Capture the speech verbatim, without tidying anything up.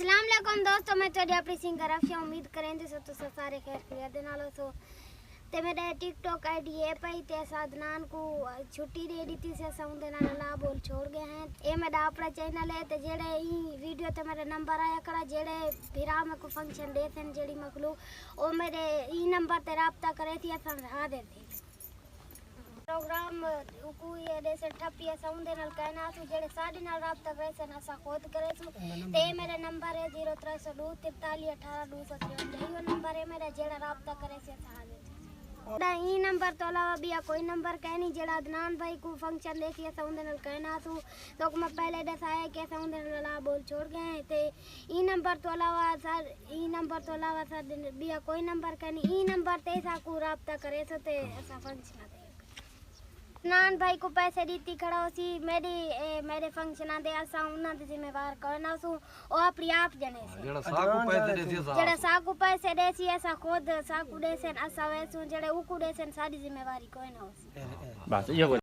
السلام علیکم دوستو، میں تہاݙی اپݨی سنگر افشاں۔ امید کریندی سو تساں سارے خیر خیریت دے نال ہوسو۔ تے میݙے ٹک ٹاک آئی ڈی اے پئی تے اساں عدنان کوں چھٹی ݙے ݙتی سی، اساں اوندے نال الا بول چھوڑ ڳئے ہیں۔ اے میݙا اپݨا چینل ہے تے جیڑھے ایں ویڈیو تے میݙا نمبر آیا کھڑا، جیڑھے بھرا میکوں فنکشن ݙیسن، جیڑھی مخلوق، او میݙے ایں نمبر تے رابطہ کریسی، اساں حاضر تھیسوں۔ پروگرام اکو یہ ڈیسن ٹھپی، اساں اوندے نال کائنا سوں۔ جیڑھے ساڈے نال رابطہ کریسن، اساں خود کریسوں۔ تے اے میرا نمبر ہے زیرو ترے سو ݙو ترتالیہ اٹھارہ ݙو سو ترونجا۔ ایہو نمبر ہے میرا، جیڑھا رابطہ کریسی، اساں حاضر تھیسوں۔ دا ایں نمبر تو علاوہ ٻیا کوئی نمبر کائنی۔ جیڑھا عدنان بھائی کوں فنکشن ݙیسی، اساں اوندے نال کائنا سوں۔ توک میں پہلے ݙسایا کہ اساں اوندے نال الا بول چھوڑ ڳئے ہیں۔ تے ایں نمبر تو علاوہ سر، ایں نمبر تو علاوہ ساݙے ٻیا کوئی نمبر کائنی۔ ایں نمبر تے ساکوں رابطہ کریسو تے اساں فنکشن تے عدنان بھائی کوں پیسے ݙتی کھڑا ہوسی۔ میݙی، اے، میݙے فنکشناں دے اساں انہاں دے ذمہ وار کوئی نہ ہوسوں، او اپݨی آپ ڄݨیسن۔ جیڑھا ساکوں پیسے ݙیسی، اساں جیڑھا ساکوں پیسے ݙیسی، اساں خود ساکوں ݙیسن، اساں ویسوں، جیڑھے اوکوں ݙیسن، ساݙی ذمہ واری کوئی نہ ہوسی۔ بس ایہو کجھ۔